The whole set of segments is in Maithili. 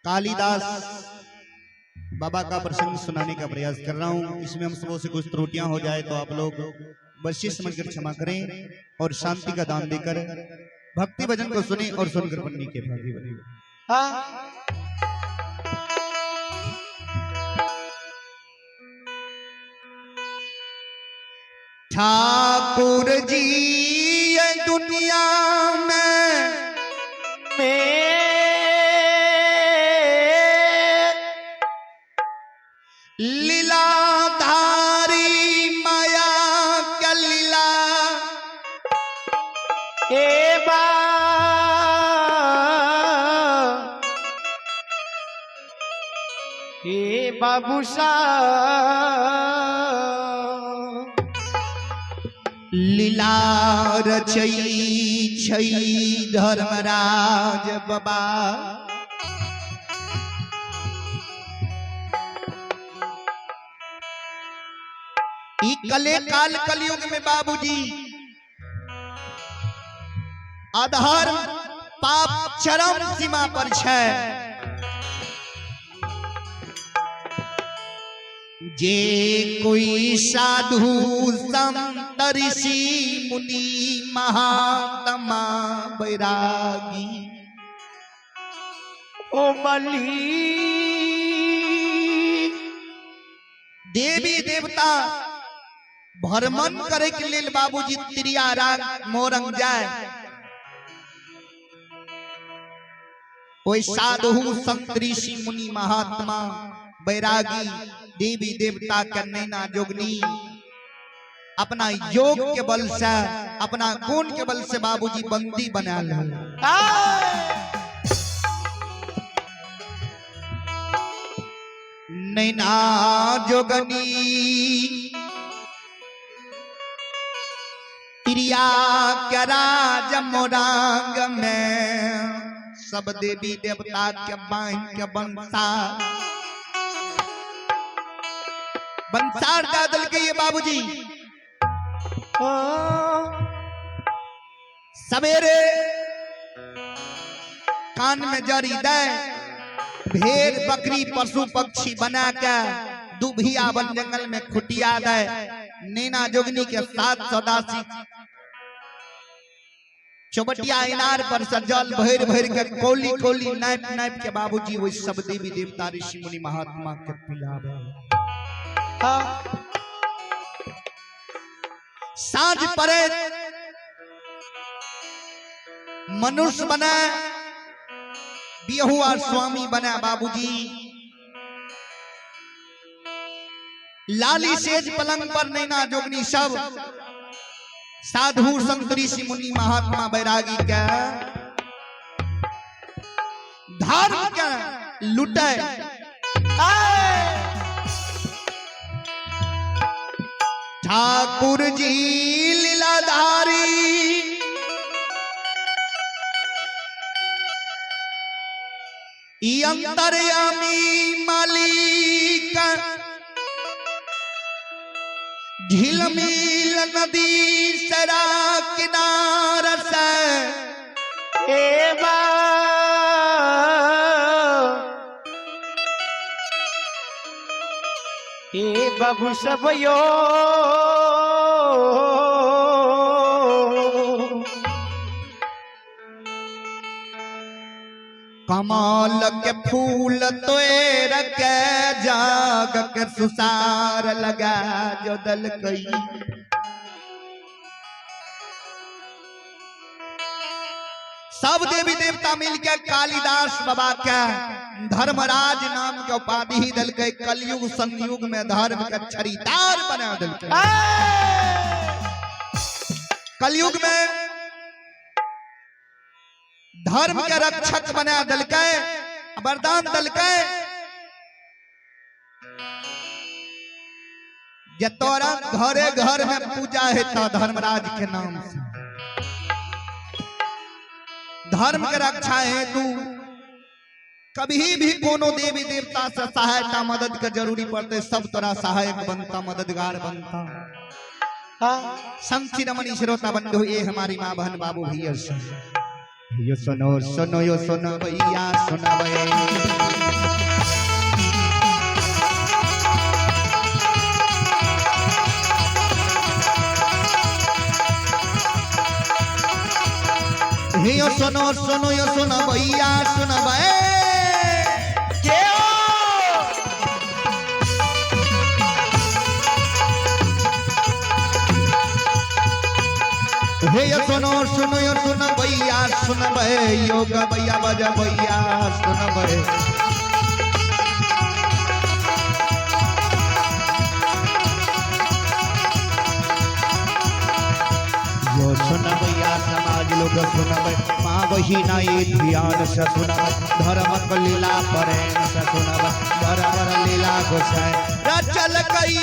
कालिदास बाबा का प्रसंग सुनाने का प्रयास कर रहा हूं। इसमें हम सबों से कुछ त्रुटियां हो जाए तो आप लोग बख्शिश समझकर क्षमा करें और शांति का दान देकर भक्ति भजन को सुने और सुनकर पुण्य के भागी बने। हाँ। ठाकुर जी ये दुनिया में लीलाधारी माया क्या लीला ए बा ए बाबूसा लीला रचई छई धर्मराज बाबा। ई कले काल कलयुग में बाबूजी अधर्म पाप चरम सीमा पर छै। जे कोई साधु संत ऋषि मुनि महात्मा बैरागी ओ मली देवी देवता भ्रमण करे के लेल बाबूजी त्रिया राग मोरंग जाए, ओई साधु संत ऋषि मुनि महात्मा बैरागी देवी देवता के नैना जोगनी अपना योग के बल से अपना गुण के बल से बाबूजी बंदी बना ले। नैना जोगनी त्रिया के राज मोरांग में सब देवी देवता के बांध के बंसा बंसार दे दिल के ये बाबूजी। सवेरे कान में जड़ी दे भेड़ बकरी पशु पक्षी बना के दुभिया वन जंगल में खुटिया दे नैना जोगनी के साथ सदासी चौबटिया इनार पर से जल भर भर के कोली कोली नाप नाप के बाबूजी वही सब देवी देवता ऋषि मुनि महात्मा के पिलावे। साँझ पड़े मनुष्य बने बिहुआ स्वामी बने बाबूजी। लाली सेज पलंग पर नैना जोगनी सब साधु संत ऋषि मुनि महात्मा बैरागी के धर्म के लुटे। ठाकुर जी लीलाधारी ई अंतर्यामी मालिक झिलमिल नदी सरा किनार से ए बा ए बाबू सब यो कमल के फूल तोड़ के जाग के सुसार लगा जो दल कई। सब देवी देवता मिलके कालिदास बाबा के धर्मराज नाम के उपाधि ही दिल के कलयुग संयुग में धर्म के छड़ीदार बना दिल के। कलयुग में धर्म के रक्षक बना दिल के वरदान दिल के जे तोरा घरे घर में पूजा हेता धर्मराज के नाम से। धर्म के रक्षा हेतु कभी भी कोनो देवी देवता से सहायता मदद के जरूरी पड़ते सब तोरा सहायक बनता मददगार बनता। संत शिरोमणि श्रोता बंधु ये हमारी माँ बहन बाबू भैया से यो सुनो सुनो यो सुनो भैया सुनबै। यो सुनो सुनो यो सुनो भैया सुनबै। जय हो। हे यो सुनो सुनो यो सुनो भैया सुनबै, योग भैया बज भैया सुनबै। यो सुनबैया समाज लोग सुनबै, माँ बहिना ये ध्यान से सुनबै, धर्मक लीला प्रेम से सुनबै, बराबर लीला गोसाई रचल कई।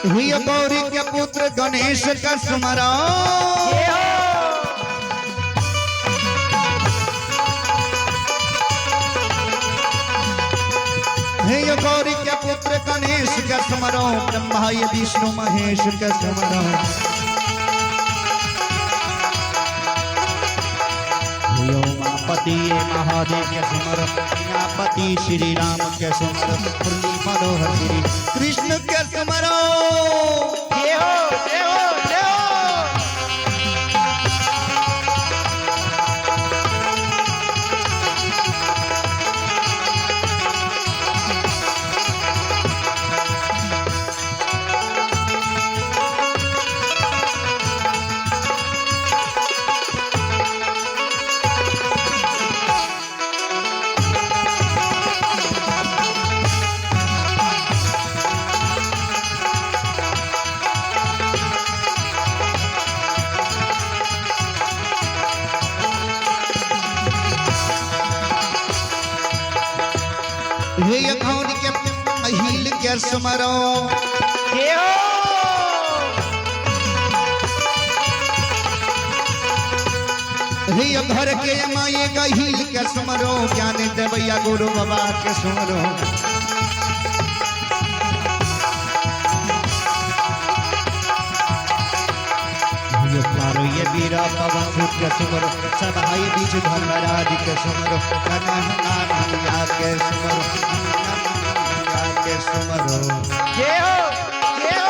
हुई गौरी के पुत्र गणेश का स्मरण। जय हो। हे गौरी के पुत्र गणेश का स्मरण, ब्रह्मा ये विष्णु महेश का स्मरण। उमापति महादेव के स्मरण, पति श्री राम के स्मरण, मुरली मनोहर श्री कृष्ण के स्मरण। जय हो जय हो जय हो। हे गौरी के अहिल के स्मरण। जय हो। हे घर के माये गहिल के स्मरो, ज्ञान देवैया गुरु बाबा के स्मरो। ये पारो ये वीरा पवन सुत के स्मरो, सब भाई बीच धर्मराज के स्मरो, कन्हैया के स्मरो, कन्हैया के स्मरो। जय हो जय हो।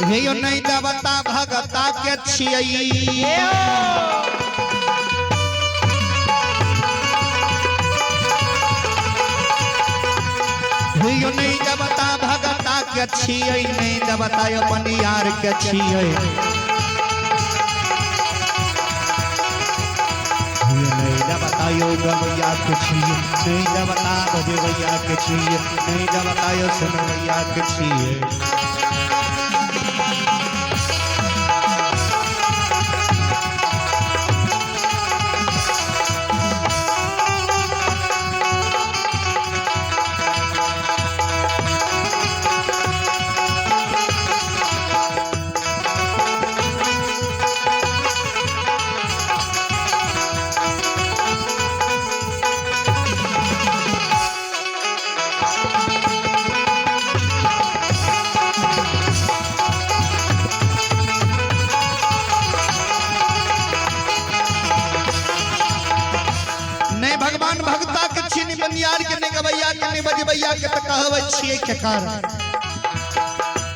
हे यो नहीं देवता भगता के छियई। जय हो। हे यो नहीं देवता भगता के छियई, नहीं देवता अपन यार के छियई। हे नहीं देवता यो गवैया के छियै, नहीं देवता बजवैया के छियै, नहीं देवता यो सुनवैया के छियै। भगवान भगता के छी नहीं बनियार के नहीं गवैया के नहीं बजबैया के, तो कहबै छियै के कारण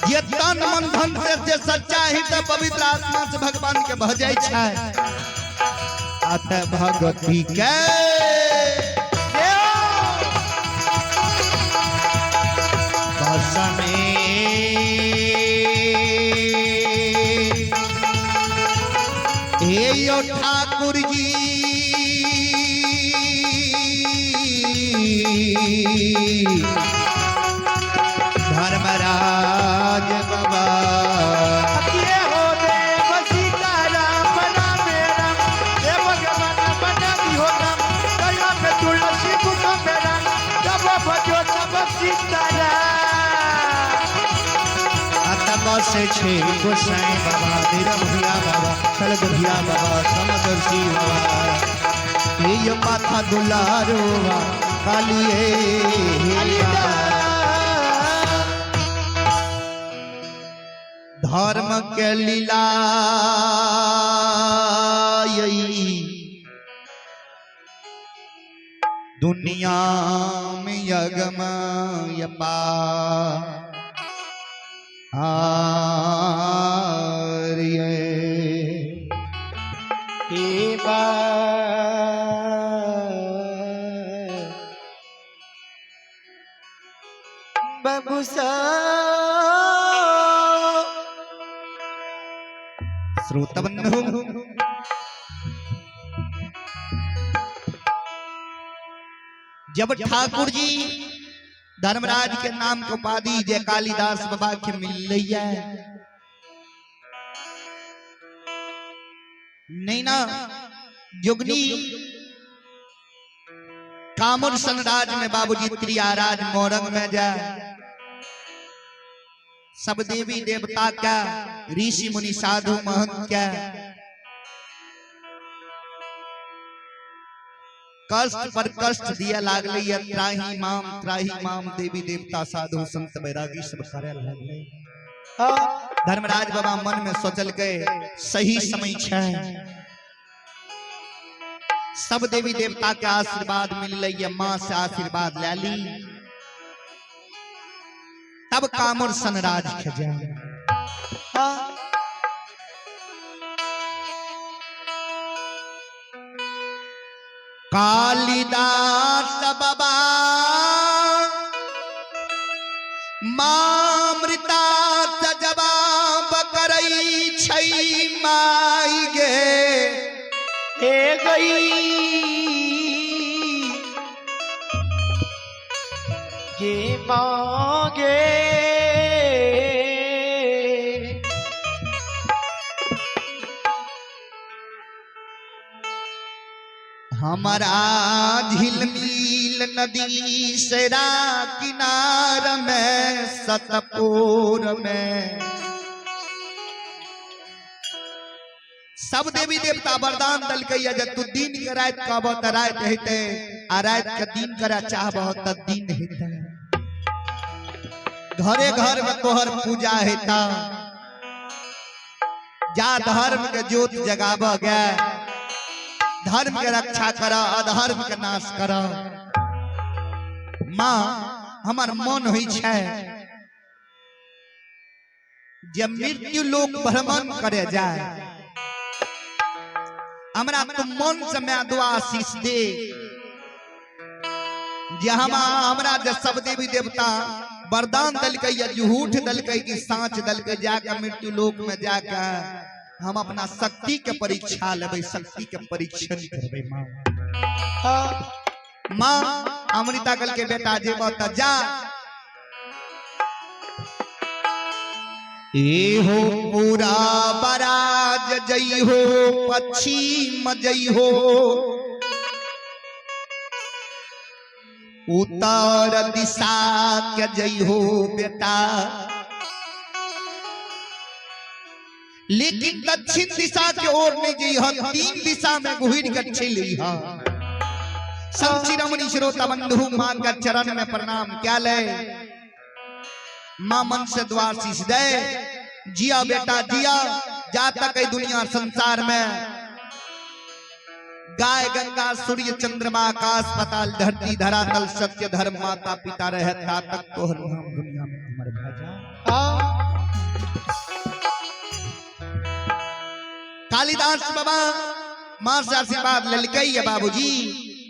ये तन मन धन से जे सच्चा ही त पवित्र आत्मा से भगवान के भजै छै। अत भगती के बस में हे यो ठाकुर जी, धर्मराज बाबा। ये हो देव सीताराम राम राम, हे भगवान बना दियो राम, दया में तुलसी मुख में राम, जब भजो तब सीताराम। अत बस छे गोसाई बाबा, निरभया बाबा, सलगभिया बाबा, समदर्शी बाबा, हे यो माथा दुलारोवा कालिए। धर्म के लीला दुनिया में यगम यपा आर्य। हे बबुसा। श्रोता बंधु, जब ठाकुर जी धर्मराज के नाम के उपाधि जय कालिदास बाबा के मिल रही है, नहीं ना जोगनी कामुर सनराज में बाबूजी त्रियाराज मोरंग में जाए, सब देवी देवता का ऋषि मुनि साधु महंत का कष्ट पर कष्ट दिया लागले या त्राही माम देवी देवता साधु संत बैरागी सब करे लागले। धर्मराज बाबा मन में सोचल के सही समय छै, सब देवी देवता के आशीर्वाद मिलले या मां से आशीर्वाद ले ली, तब कामुर सनराज के जाए। कालिदास बाबा मामृता जवाब करई छै माई गे। हे गई गे मांगे हमारा झिलमिल नदी सेरा किनार में सतपुर में सब देवी देवता वरदान दलकै जे तू दिन के रात कहबह त रात हेतै, आ रात के दिन करे चाहबह त दिन हेतै। घरे घर में तोहर पूजा हेता, जा धर्म के ज्योत जगाबह गे, धर्म के रक्षा कर, अधर्म के नाश कर। माँ हमर मन होइ छै जे मृत्यु लोक भ्रमण करे जाए, हमरा तू मन से मैं दुआ आशीष दे जे हमरा जे सब देवी देवता वरदान दलकै या झूठ दलकै कि साँच दलकै, जाके मृत्यु लोक में जाके हम अपना शक्ति के परीक्षा लेबै, शक्ति के परीक्षण करबै। माँ माँ अमृता कल के बेटा जेब त जा, ए हो पूरा बराज जई हो, पश्चिम जई हो, उत्तर दिशा के जई हो बेटा, लेकिन दक्षिण दिशा के ओर नहीं जई हो, तीन दिशा में घुर के चली हो। सब चिरमणि श्रोता बंधु मां का चरण में प्रणाम क्या ले, मां मन से द्वार शीश दे, जिया बेटा जिया, जा तक दुनिया संसार में गाय गंगा सूर्य चंद्रमा आकाश पताल धरती धरातल सत्य धर्म माता पिता रहता तक तोहर नाम दुनिया में अमर भऽ जा। कालिदास बाबा माँ से आशीर्वाद लेलकै ये बाबूजी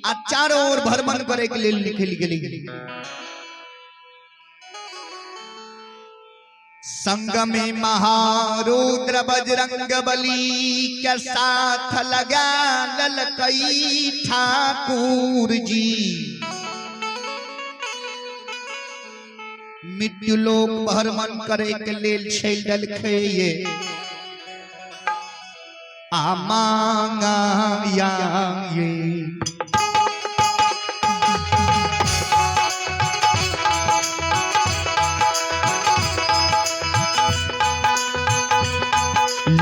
आ चारों ओर भ्रमण करे के लेल निकलि गेलै। संग में महारुद्र बजरंग बली के साथ लगा ललकई ठाकुर जी। मृत्यु लोक भ्रमण करे के लेल छेल देलकै ये आ मांगा या ये।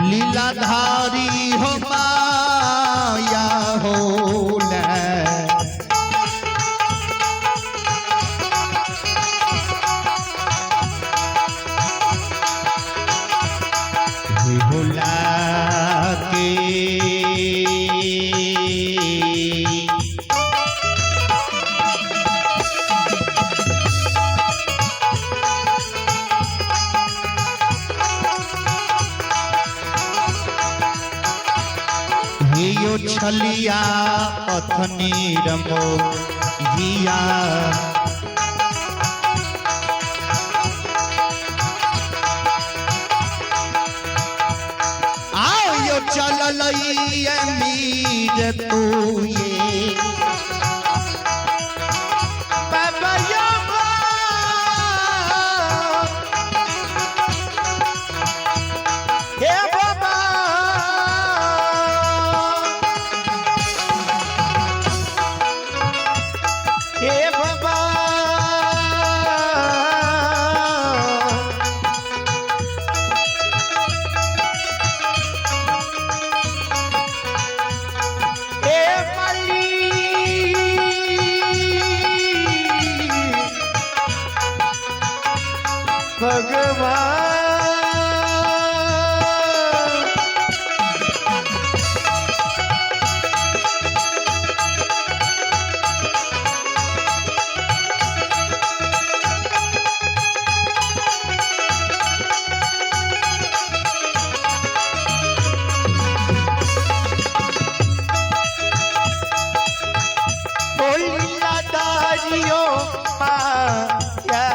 लीलाधारी हो माया हो ले। होला के हियो छलिया पथनी रमो हिया आओ यो चलल मीर तू ये बाबा यो हे बाबा हे बाबा हे माली भगवान बोला दारियो माया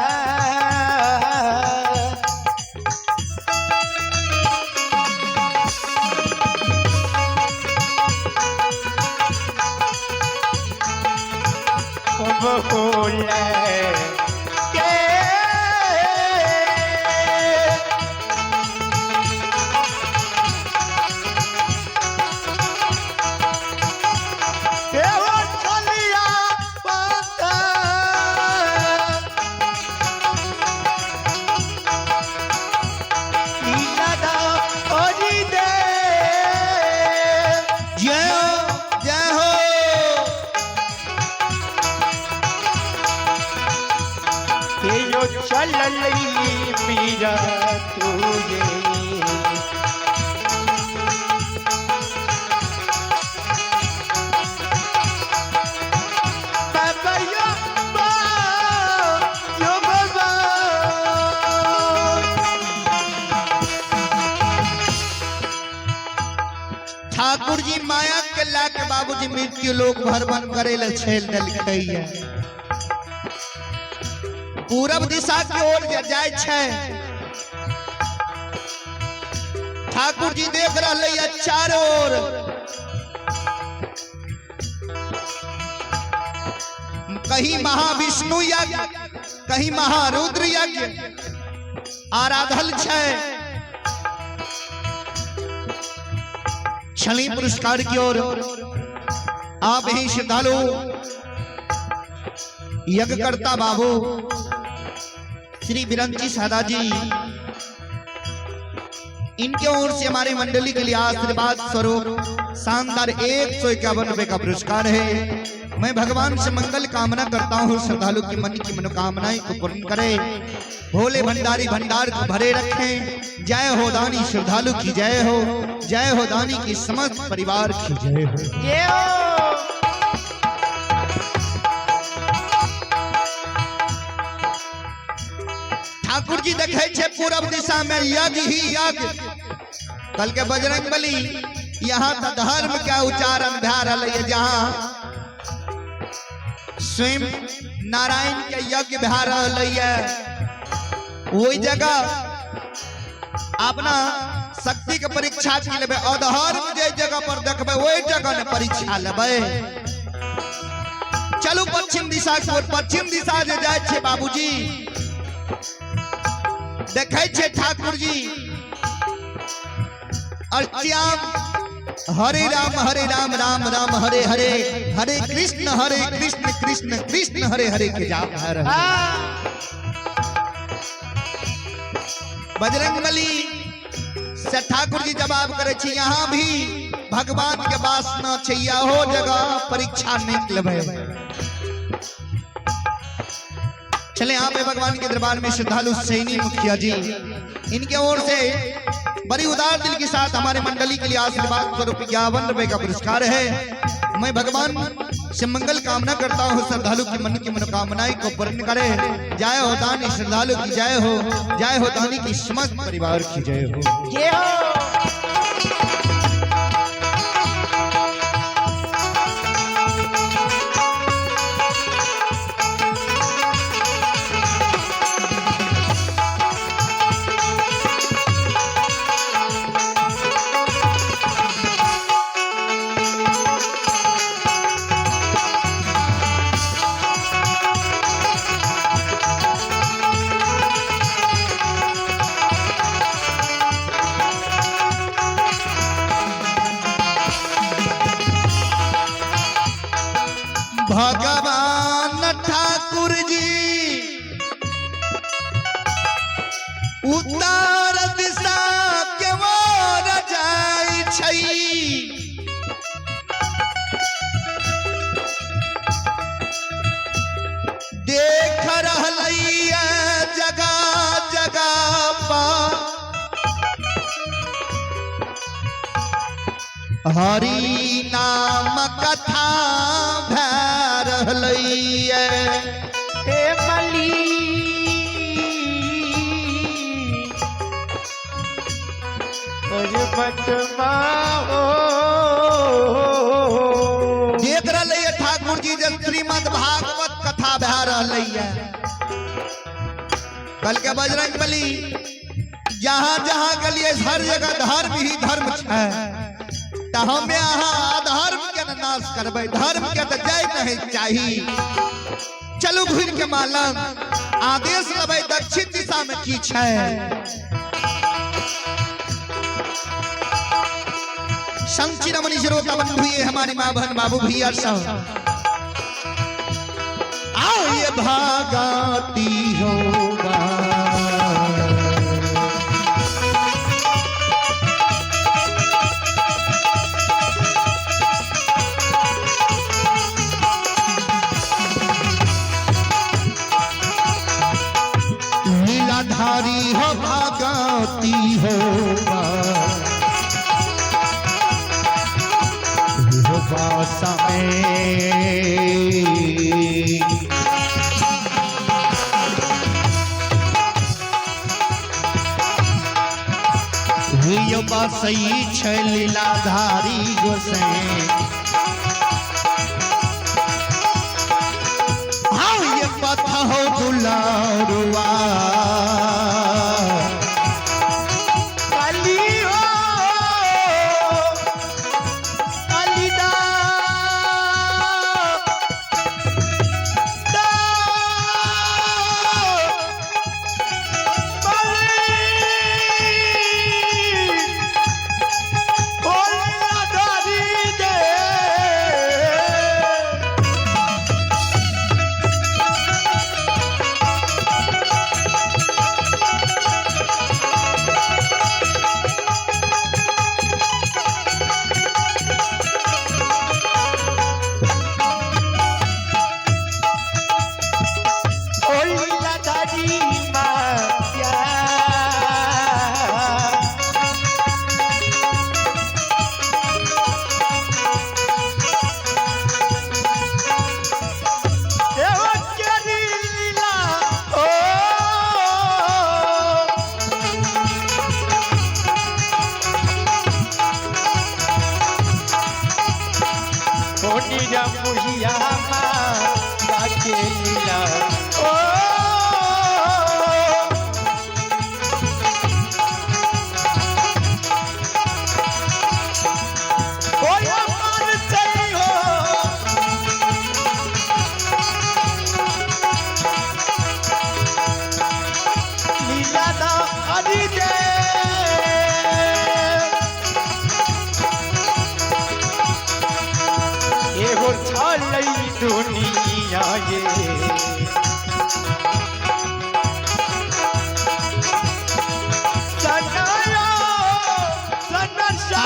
बोले के ओ चलिया पता लीला ओरी दे जय हो जय हो। के यो चललई मीरा तुझे बाबा यो बा यो बाबा ठाकुर जी माया के लाके बाबूजी मृत्यु लोक भ्रमण करे ले छेल देलकै ये। पूरब दिशा की ओर जाय छै। ठाकुर जी देख रहले ये चारों ओर। कहीं महाविष्णु यज्ञ कहीं महारुद्र यज्ञ आराधल छै। क्षणी पुरस्कार की ओर आप ही श्रद्धालु यज्ञकर्ता बाबू श्री बिरंची सादा जी इनके ओर से हमारी मंडली के लिए आशीर्वाद स्वरूप शानदार 151 रुपए का पुरस्कार है। मैं भगवान से मंगल कामना करता हूँ, श्रद्धालु की मन की मनोकामनाएं को पूर्ण करे। भोले भंडारी भंडार को भरे रखें। जय हो दानी श्रद्धालु की जय हो, जय हो दानी की समस्त परिवार की जय हो। जय हो। ठाकुर जी देखे छे पूरब दिशा में यज्ञ ही यज्ञ। कल के बजरंग बली यहाँ तो धर्म के उच्चारण भए रहल है, जहाँ स्वयं नारायण के यज्ञ भए रहल है, वही जगह अपना शक्ति के परीक्षा की लेबै। अधर्म जे जगह पर देखबै वही जगह ने परीक्षा लेबै। चलू पश्चिम दिशा के ओर। पश्चिम दिशा जे जाइ छै बाबूजी, देखै छै ठाकुर जी अष्टयाम हरे राम राम राम हरे हरे, हरे कृष्ण कृष्ण कृष्ण हरे हरे के जाप भए रहल। बजरंग बली से ठाकुर जी जवाब करे छी, यहाँ भी भगवान के वास न छै, यहो जगह परीक्षा नहीं लेबै। चले यहाँ पे भगवान के दरबार में श्रद्धालु सैनी मुखिया जी, इनके ओर से बड़ी उदार दिल के साथ हमारे मंडली के लिए आशीर्वाद स्वरूप 51 रुपए का पुरस्कार है। मैं भगवान से मंगल कामना करता हूँ, श्रद्धालु की मन की मनोकामनाएं को पूर्ण करे। जय हो दानी श्रद्धालु की जय हो, जय हो दानी की समस्त परिवार की जय हो। जय हो। भगवान ठाकुर जी उत्तर दिशा के ओर जाइ छै, देख रहलैया जगह जगह पर हरि नाम कथा भए रहलैया। हे बली हो। देख रहलैया ठाकुर जी जे श्रीमद् भागवत कथा भए रहलैया। कल के बजरंग बली जहां जहां गेलिए हर जगह धर्म ही धर्म छै, त हमे अहाँ अधर्म के न नाश करबै, धर्म के त जाय नहीं चाही। चलू घुर के मालम आदेश लेबै दक्षिण दिशा में की छै। संची रमणी श्रोता बंधु, ये हमारी माँ बहन बाबू भैया सब आओ ये भागाती होगा। लीलाधारी हो भागती हो में। बसई छै लीलाधारी गोसाई, हाँ ये पथ हो दुलारुआ। काली हो कालीदा दा बली ओ लीलाधारी दे। बुढ़िया माँ के लीला ओ। ओ अमर सही हो। लीला ना हरि दे। एगो छलई दुनिया ये सनाया सनसा।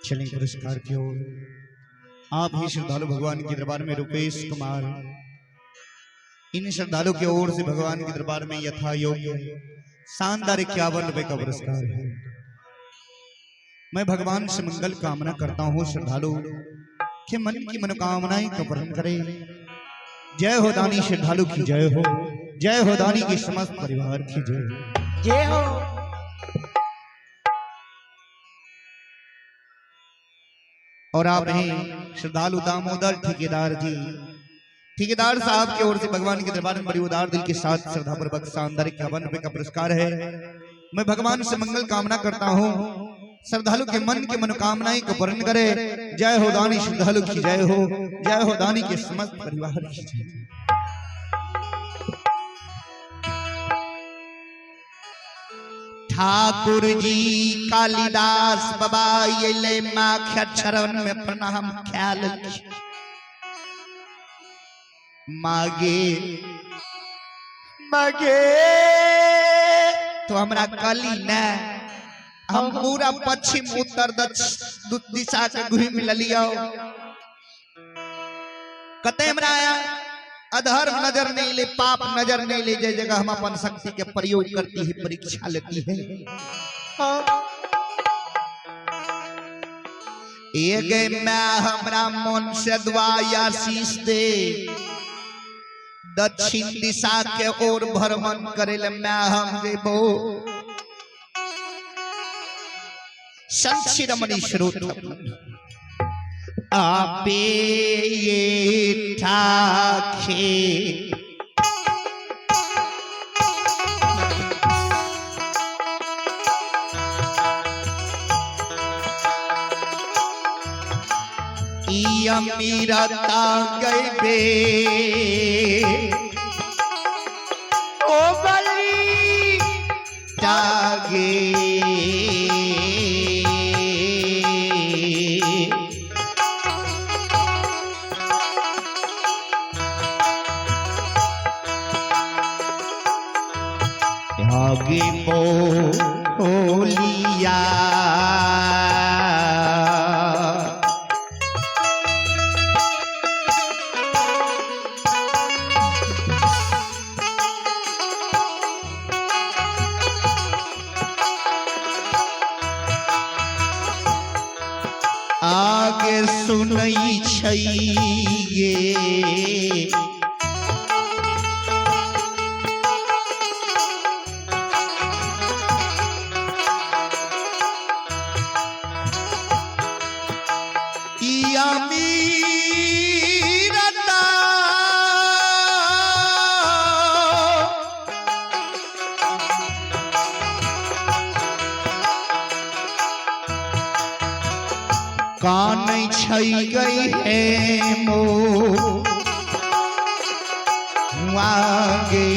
चलें पुरस्कार की ओर। आप ही श्रद्धालु भगवान के दरबार में रुपेश कुमार, इन श्रद्धालु की ओर से भगवान के दरबार में यथा योग्य शानदार 51 रुपए का पुरस्कार है। मैं भगवान से मंगल कामना करता हूँ श्रद्धालु के मन की मनोकामनाएं का पूर्ण करे। जय हो दानी श्रद्धालु की जय हो, जय हो दानी के समस्त परिवार की जय हो। जय हो। और आप हैं श्रद्धालु दामोदर ठेकेदार जी, ठेकेदार साहब की ओर से भगवान के दरबार में बड़ी उदार दिल के साथ श्रद्धापूर्वक शानदार 51 रुपए का पुरस्कार है। मैं भगवान से मंगल कामना करता हूँ श्रद्धालु के मन के मनोकामनाएं को पूर्ण करे। जय हो दानी श्रद्धालु की जय हो, जय हो दानी के समस्त परिवार की जय। ठाकुर जी कालिदास बाबा ये माँ के चरण में प्रणाम ख्याल मागे मगे तो हमरा कली न हम पूरा पश्चिम उत्तर दक्षिण दिशा के घूम लियो, कते हमरा अधर्म नजर नहीं ले, पाप नजर नहीं ले, जय जगह हम अपन शक्ति के प्रयोग करती है, परीक्षा लेती है। एक मैं हमरा मन से दुआ आशीष दे, दक्षिण दिशा के ओर भ्रमण करे ले मैं हम जेबो। संत शिरोमणि श्रोत आपे ये ठाखे ई अमीरता गए ओ बली जागे आगे बोलिया आगे सुनई छैये ई अमीरता कान छै गई है मो आगे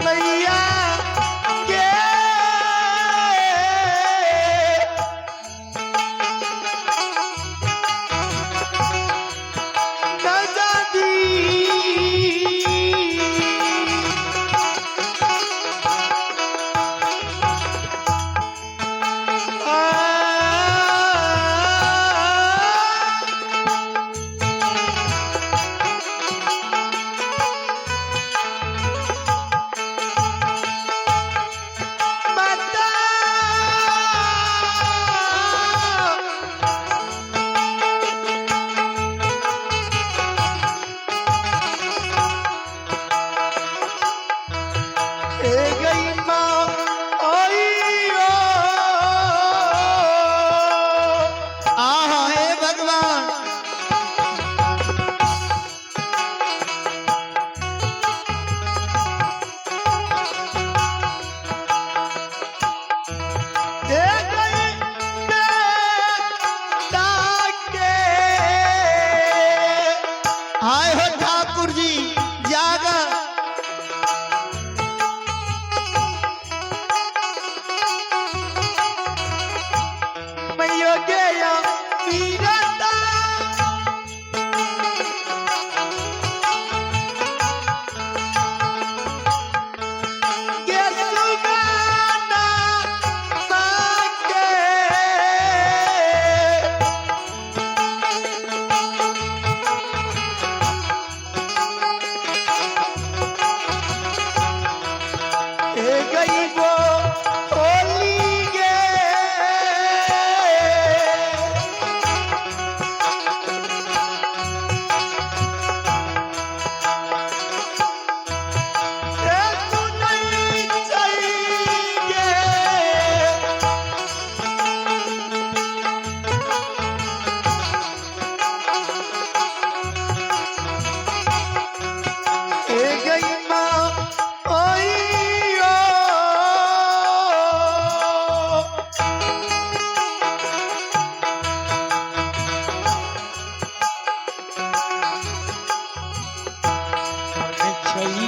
मैया के नजदी। आ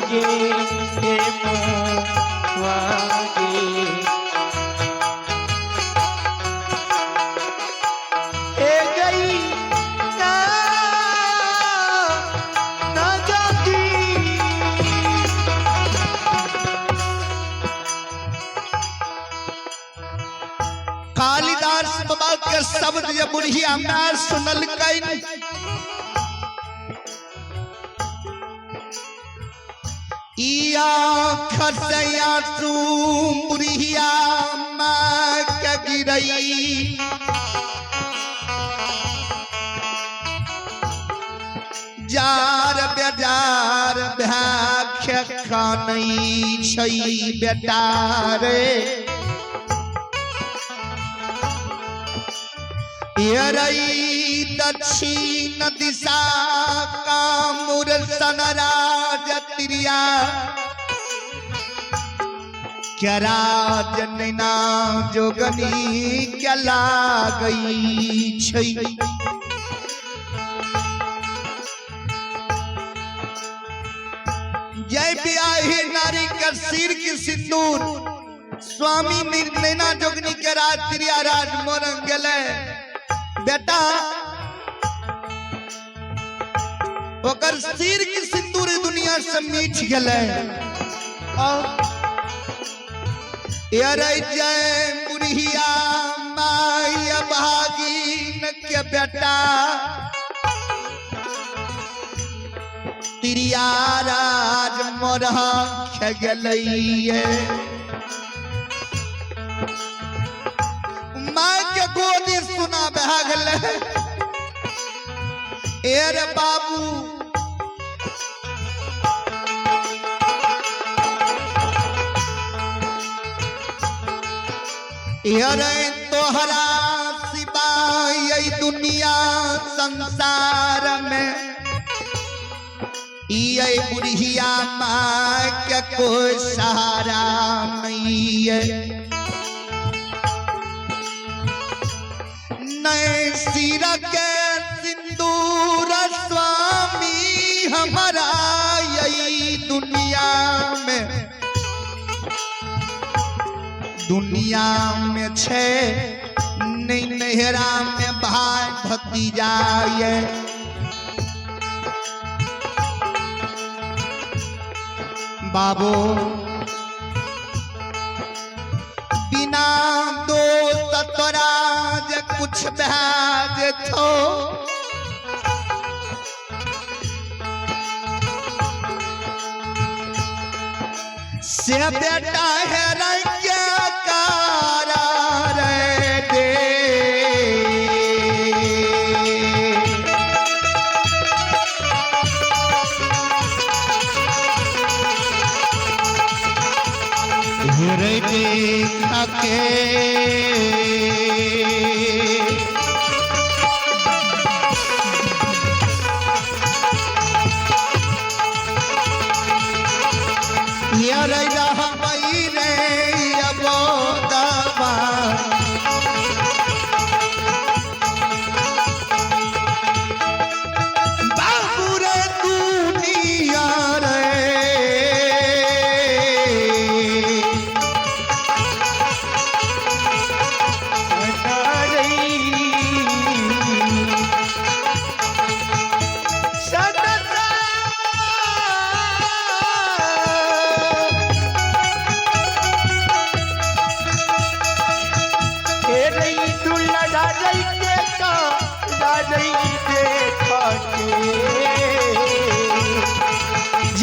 गे हे मागे। ए गई ना ना जाती। कालिदास बाबा के शब्द जे बुढ़िया माय सुनलकनि, ई आँख से आंसू बुढ़िया माय के गिरई, जार बेजार भ्याख्य कानै छै बेटा रे। यरई दक्षिण दिशा कामुर सनराज त्रिया क्या नैना जोगनी क्या लागई छै। जय ब्याही नारी के सिर की सिंदूर स्वामी नैना जोगनी के राज त्रिया राज मोरंग गेले बेटा, ओकर सिर की सिंदूर दुनिया से मीठ गेले। अरे जय बुढ़िया माय भागिन के बेटा त्रिया राज मोरंग गेलैये। माँ के गोदी सुना भए गेलै। ए रे बाबू, अरे तोहरा सिवाय दुनिया संसार में ये बुढ़िया माँ के कोई सहारा नहीं है। नए सिर के सिंदूर स्वामी हमारा यही दुनिया में, दुनिया में छे नहीं नहरा में भाई भतीजा ये। बाबू बिना दोस्त तोरा जे कुछ भए जेतौ, से बेटा है रंगे कारा रे दे। रे देख के यार रहबई रे अबो दबा, बाबू रे दुनिया रे।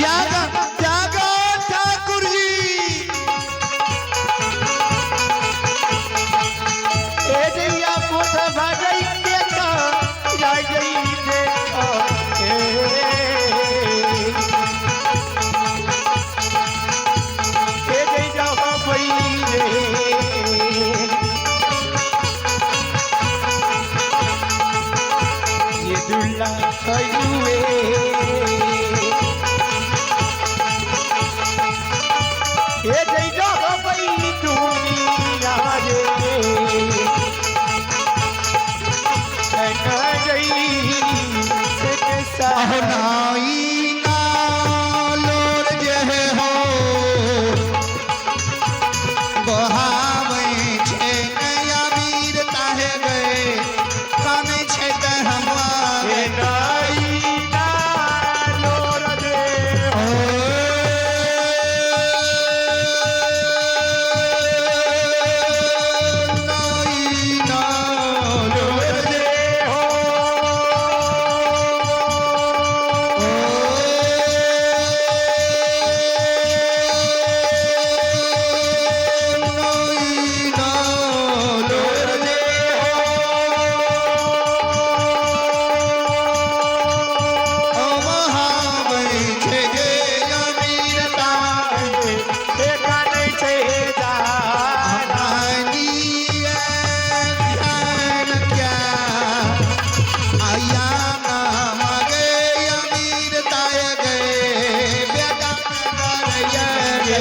जागा जागा ठाकुर जी, अहनाई ना लोर जे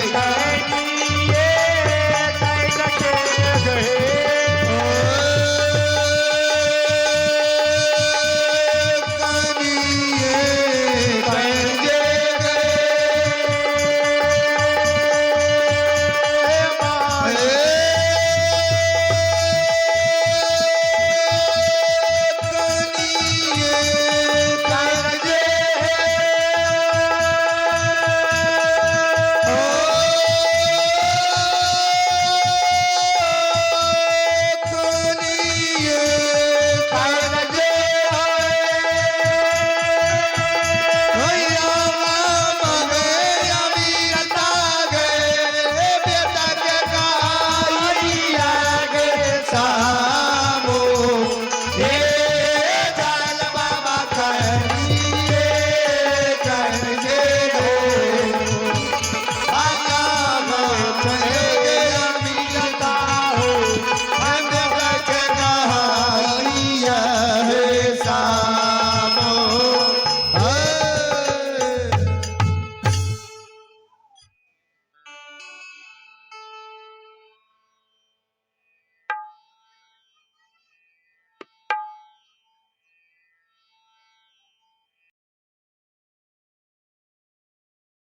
जय।